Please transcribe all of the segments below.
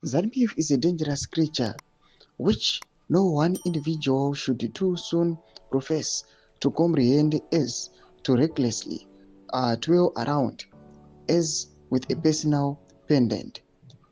ZANU-PF is a dangerous creature which no one individual should too soon profess to comprehend, as to recklessly twirl around as with a personal pendant.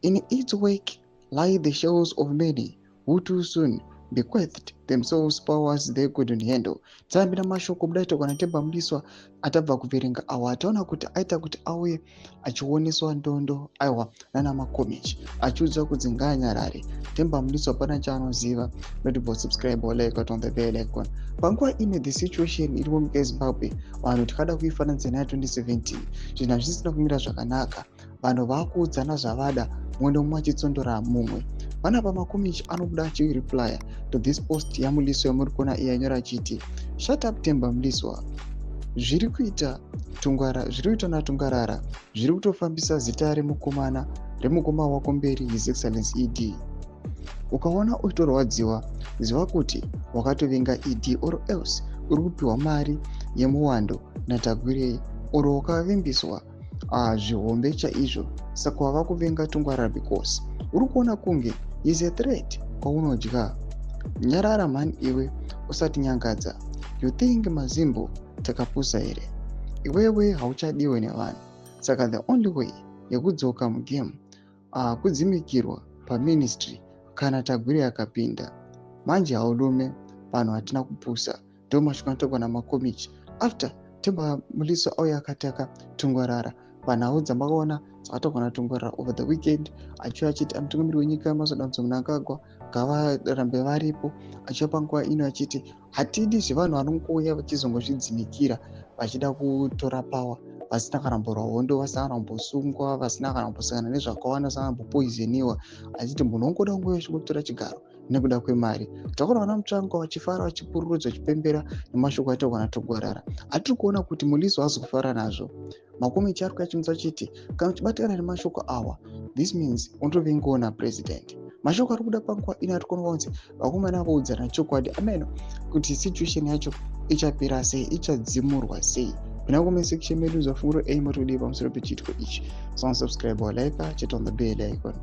In its wake lie the shells of many who too soon bequeathed themselves powers they couldn't handle. Tsambira mashoko budaita kana Temba Mliswa atabva kuverenga awa, ataona kuti aita kuti auye achioneswa ndondo, aiwa, nana Makomichi, achiudzwa kuti ngaanyarare Temba Mliswa, pana chaanoziva. Notibva subscribe or like on the bell icon. Panguva ine the situation iri munyika yeZimbabwe, vanhu tikada kuifananidza nayo 2017, zvinhu hazvisina kumira zvakanaka. Vanhu vaakuudzana zvavada, mumwe nomumwe achitsondora mumwe. Panapa Makomichi anobuda achireplya to this post yaMliswa yamuri kuona iye anyora achiti, "Shut up, Temba Mliswa. Zviri kuita Tungwara, zviri kuitwa naTungarara zviri kutofambisa zita remukomana, remukoma wako mberi, His Excellence ED. Ukaona uchitorwadziwa, ziva kuti wakatovenga ED, or else uri kupiwa mari yemuwando naTagwirei, or wakavimbiswa zvihombe chaizvo, saka wava kuvenga Tungwarara because uri kuona kunge is a threat kwaunodya. Nyarara mhani iwe, usatinyangadza. You think mazimbo takapusa here? Iwewe hauchadiwe nevanhu, saka the only way yekudzoka mugame kudzimikirwa paministry kana Tagwirei akapinda. Manje haulume, vanhu hatina kupusa." Ndo mashoko anotaurwa naMakomichi after Temba Mliswa auya akataka Tungwarara. Panhau dzamakaona dzakataurwa naTungwarara over the weekend, achiuya achiti amutungamiri wenyika Mazodanzo Mnangagwa ngavarambe varipo, achiuya panguva ino achiti hatidi zvevanhu vanongouya vachizongozvidzimikira vachida kutora power, vasina kana kumborwa hondo, vasina kana kumbosungwa, vasina kana kumbosangana nezvakawanda, vasina kana kumbopoizeniwa, achiti munhu ungoda kungouya uchingotora chigaro nekuda kwemari. Takaona vana Mutsvangwa vachifara, vachipururudza, vachipembera nemashoko aitaurwa naTungwarara. Hatiri kuona kuti Mliswa hazi kufara nazvo. Makomichi ari kuachimutsa achiti kana uchibatikana nemashoko awa, this means unotovengawo napresident. Mashoko ari kuda panguva ino ari kuonekwa kunzi vakomana vaudzana chokwadi. Ameno kuti situation yacho ichapera sei, ichadzimurwa sei. Pinda comment section medu, zvafunguro a motodii pamusoro pechiitiko ichi. So subscribe or like, chit on the bell icon.